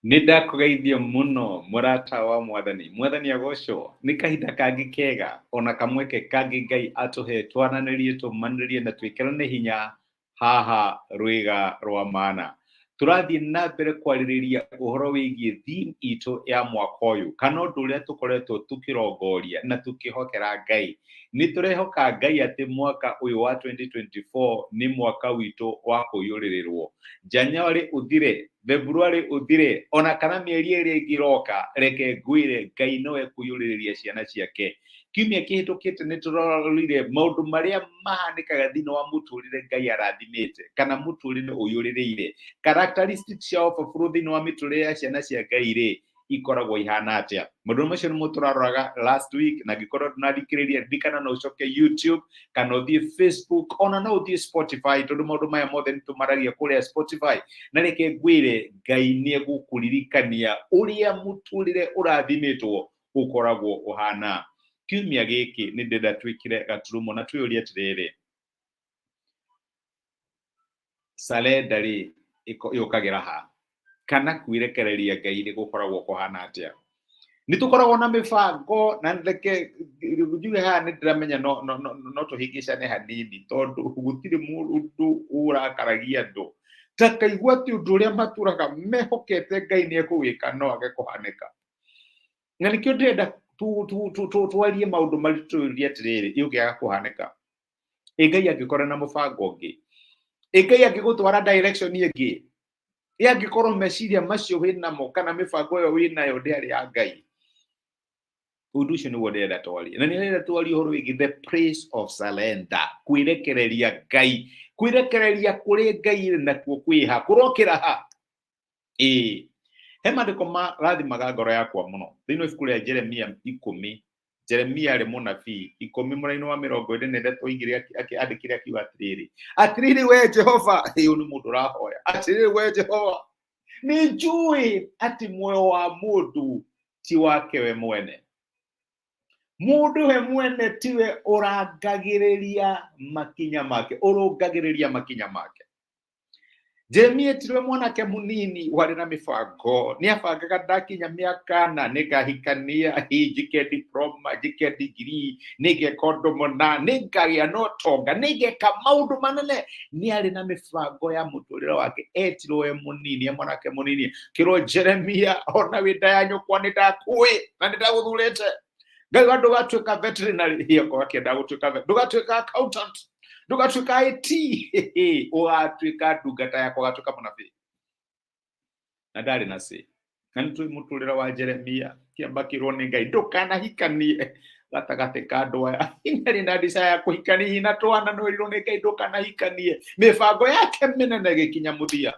Nĩ ndakũgeithia mũno mũrata wa Mwathani. Mwathani agocwo. Nĩ kahinda kangĩ kega ona kamweke kangĩ Ngai atũhe twaranĩrie, tũmanĩrie na twĩkĩrane hinya haha Rwĩga rwa Mana. Tũrathiĩ na mbere kwarĩrĩria ũhoro wĩgiĩ theme itũ ya mwaka ũyũ kana ũndũ ũrĩa tũkoretwo tũkĩrongoria na tũkĩhokera Ngai. Nĩ tũrehoka Ngai atĩ mwaka ũyũ wa 2024 nĩ mwaka witũ wa kũiyũrĩrĩrwo. January ũthire, February ũthire, ona kana mĩeri ĩrĩa ĩngĩ ĩroka, reke ngwĩre Ngai no ekũiyũrĩrĩria ciana ciake. Kiumia kĩhĩtũkĩte nĩ tũrorire maũndũ marĩa mahanĩkaga thĩinĩ wa mũtũrĩre Ngai arathimĩte kana mũtũrĩre ũiyũrĩrĩire. Characteristics cia overflow thĩinĩ wa mĩtũrĩre ya ciana cia Ngai rĩ, ikoragwo ihana atĩa? Maũndũ macio nĩmo tũraroraga last week, na angĩkorwo ndũnathikĩrĩria, ririkana no ũcoke YouTube kana ũthiĩ Facebook, ona no ũthiĩ Spotify, tondũ maũndũ maya mothe nĩ tũmaragia kũrĩa Spotify. Na reke ngwĩre, Ngai nĩ egũkũririkania ũrĩa mũtũrĩre ũrathimĩtwo ũkoragwo ũhana. Kiumia gĩkĩ nĩ ndĩrenda twĩkĩre gaturumo na twĩyũrie atĩrĩrĩ, surrender rĩ yũkagĩra ha? Kana kwĩrekereria Ngai nĩ gũkoragwo kũhana atĩa? Nĩ tũkoragwo na mĩbango, na reke njuge haha nĩ ndĩramenya no tũhĩngĩcane hanini, tondũ gũtirĩ mũndũ ũrakaragia andũ ta kaigua atĩ ũndũ ũrĩa matũraga mehokete Ngai nĩ ekũwĩka no age kũhanĩka. Na nĩkĩo ndĩrenda twarie maũndũ maritũ, tũyũrie atĩrĩrĩ, ĩũngĩaga kũhanĩka, ĩ Ngai angĩkorwo na mũbango ũngĩ, ĩ Ngai angĩgũtwara direction ĩngĩ, ĩ angĩkorwo meciria macio wĩnamo kana mĩbango ĩyo wĩnayo ndĩarĩ ya Ngai. Ũndũ ũcio nĩguo ndĩrenda twarie, na nĩ ndĩrenda twarie ũhoro wĩgiĩ the place of surrender, kwĩrekereria Ngai, kwĩrekereria kũrĩ Ngai nakuo kwĩha kũrokĩra ha? Ĩĩ, he maandĩko marathimaga ngoro yakwa mũno. Thĩinĩ wa ibuku rĩa Jeremia 10, Jeremia arĩ mũnabii, 10 mũraini wa 23 oigire, andĩkire akiuga atĩrĩrĩ, atĩrĩrĩ we Jehova, ũyũ nĩ mũndũ ũrahoya, atĩrĩrĩ we Jehova, nĩ njũĩ atĩ muoyo wa mũndũ ti wake we mwene. Mũndũ we mwene tiwe ũrangagĩrĩria makinya make, ũrũngagĩrĩria makinya make. Jeremia etirwe mwanake munini warĩ na mĩbango, nĩ abangaga ndakinya mĩaka na nĩngahikania, njĩke diploma, njĩke degree, nĩngeka ũndũ mũna, nĩngagĩa na ũtonga, nĩngeka maũndũ manene. Nĩ arĩ na mĩbango ya mũtũrĩre wake. Etirwo e mũnini, e mwanake mũnini, kĩrwo Jeremia, ona wĩ nda ya nyũkwa nĩ ndakũĩ na nĩ ndagũthurĩte. Ngai wa ndũgatuĩka veterinary, okorwo akĩenda gũtuĩka, ndũgatuĩka accountant, ndũgatuĩka IT, ũgatuĩka ndungata yakwa, ũgatuĩka mũnabii. Na ndarĩ na say. Na nĩ tũĩ mũtũrĩre wa Jeremia, kĩamba kĩrwo nĩ Ngai ndũkanahikanie gatagatĩ ka andũ aya. Ndarĩ na desire ya kũhikania hihi na twana, no ĩrirwo nĩ Ngai ndũkanahikanie. Mĩbango yake mĩnene ĩgĩkinya mũthia,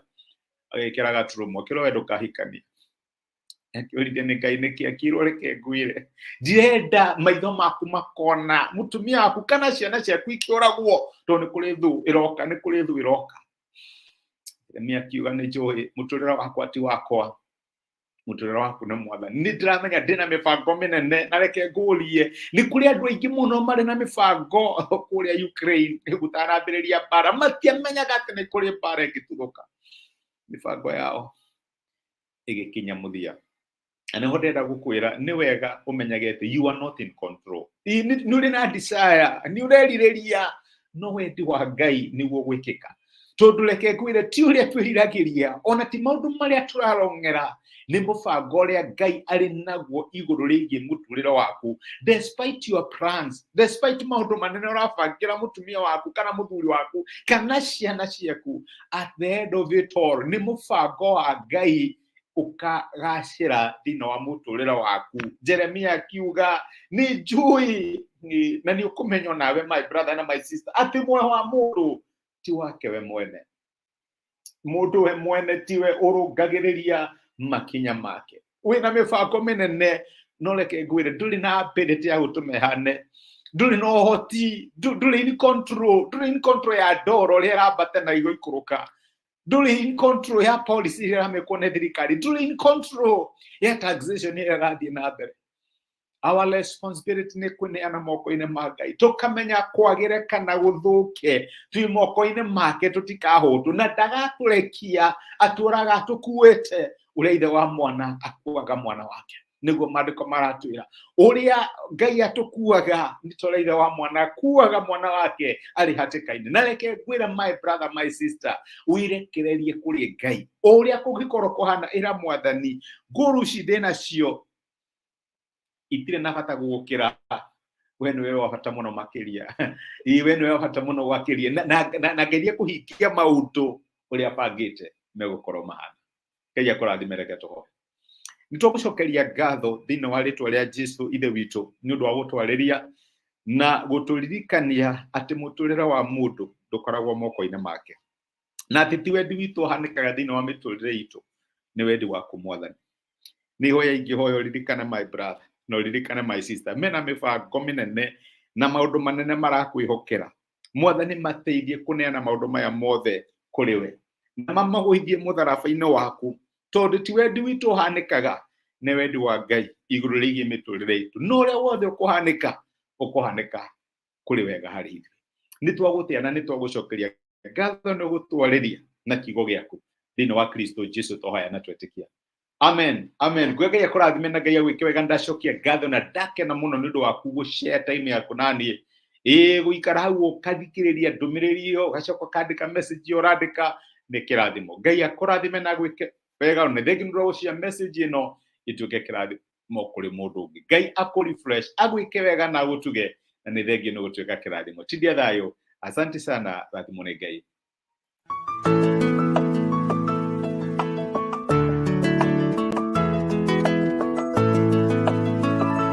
agĩkĩra gaturumo, kĩrwo we ndũkahikanie. Akĩũrire nĩ Ngai nĩkĩ, akĩrwo reke ngwĩre, ndirenda maitho maku makona mũtumia waku kana ciana ciaku ikĩũragwo, tondũ nĩ kũrĩ thũ ĩroka, nĩ kũrĩ thũ ĩroka. Jeremia akiuga nĩ njũĩ mũtũrĩre wakwa ti wakwa, mũtũrĩre waku nĩ Mwathani. Nĩ ndĩramenya ndĩna mĩbango mĩnene, na reke ngũrie, nĩ kũrĩ andũ aingĩ mũno marĩ na mĩbango kũrĩa Ukraine gũtanambĩrĩria mbara, matiamenyaga atĩ nĩ kũrĩ mbara ĩngĩtuthũka. Mĩbango yao ĩgĩkinya mũthia. Na nĩho ndĩrenda gũkwĩra, nĩ wega ũmenyage atĩ you are not in control. Nĩ ũrĩ na desire, nĩ ũrerirĩria, no wendi wa Ngai nĩguo gwĩkĩka. Tondũ reke ngwĩre, ti ũrĩa twĩriragĩria, ona ti maũndũ marĩa tũrarong'era, nĩ mũbango ũrĩa Ngai arĩ naguo igũrũ rĩgiĩ mũtũrĩre waku. Despite your plans, despite maũndũ manene ũrabangĩra mũtumia waku kana mũthuri waku kana ciana ciaku, at the end of it all nĩ mũbango wa Ngai ũkagacĩra thĩinĩ wa mũtũrĩre waku. Jeremia akiuga nĩ njũĩ, na nĩ ũkũmenya nawe my brother na my sister atĩ muoyo wa mũndũ ti wake we mwene. Mũndũ we mwene tiwe ũrũngagĩrĩria makinya make. Wĩna mĩbango mĩnene, no reke ngwĩre, ndũrĩ na ability ya gũtũma ĩhane, ndũrĩ na ũhoti, ndũrĩ in control, ndũrĩ in control ya ndoro ũrĩa ĩrambata na igũikũrũka, ndũrĩ in control ya policy ĩrĩa ĩramĩkwo nĩ thirikari, ndũrĩ in control ya taxation ĩrĩa ĩrathiĩ na mbere. Our responsibility nĩ kwĩneana moko-inĩ ma Ngai, tũkamenya kwagĩre kana gũthũke twĩ moko-inĩ make, tũtikahũtwo na ndagatũrekia, atũraga atũkuĩte. Ũrĩa ithe wa mwana akuaga mwana wake nĩguo maandĩko maratwĩra. Ũrĩa Ngai atũkuaga nĩ ta ũrĩa ithe wa mwana akuaga mwana wake arĩ hatĩka-inĩ. Na reke ngwĩre, my brother, my sister, wĩrekererie kũrĩ Ngai. O ũrĩa kũngĩkorwo kũhana, ĩra Mwathani, ngũrũ ici ndĩ nacio itirĩ na bata gũgũkĩra we, nĩwe wa bata mũno makĩria. Ĩĩ, we nĩwe wa bata mũno makĩria, na ngerie kũhingia maũndũ ũrĩa bangĩte megũkorwo mahana. Ngai akũrathime. Reke tũhoe. Nĩ twagũcokeria ngatho thĩinĩ wa rĩtwa rĩa Jesu, Ithe witũ, nĩ ũndũ wa gũtwarĩria na gũtũririkania atĩ mũtũrĩre wa mũndũ ndũkoragwo moko-inĩ make, na atĩ ti wendi witũ ũhanĩkaga thĩinĩ wa mĩtũrĩre itũ, nĩ wendi waku, Mwathani. Nĩ ihoya ingĩhoya ũririkane, my brother, na ũririkane, my sister, mena mĩbango mĩnene na maũndũ manene marakwĩhokera. Mwathani, mateithie kũneana maũndũ maya mothe kũrĩ we na mamagũithie mũtharaba-inĩ waku, tondũ ti wendi witũ ũhanĩkaga, nĩ wendi wa Ngai igũrũ rĩgiĩ mĩtũrĩre itũ. No ũrĩa wothe ũkũhanĩka, ũkũhanĩka kũrĩ wega harĩ ithuĩ. Nĩ twagũtĩa na nĩ twagũcokeria ngatho nĩ gũtwarĩria na kiugo gĩaku. Thĩinĩ wa Kristo Jesu twahoya na twetĩkia, amen, amen. Ngwe Ngai akũrathime na Ngai agwĩke wega. Ndacokia ngatho na ndakena mũno nĩ ũndũ waku gũshare time yaku na niĩ, ĩĩ, gũikara hau ũkathikĩrĩria ndũmĩrĩri ĩyo, ũgacoka ũkandĩka message ĩyo ũrandĩka, nĩ kĩrathimo. Ngai akũrathime na agwĩke wega. Nĩ thengi nĩ ũndũ wa gũshare message ĩno, ĩtuĩke kĩrathimo kũrĩ mũndũ ũngĩ. Ngai akũ refresh, agwĩke wega na agũtuge, na nĩ thengi nĩ gũtuĩka kĩrathimo. Tindia thayũ, asante sana, rathimo nĩ Ngai.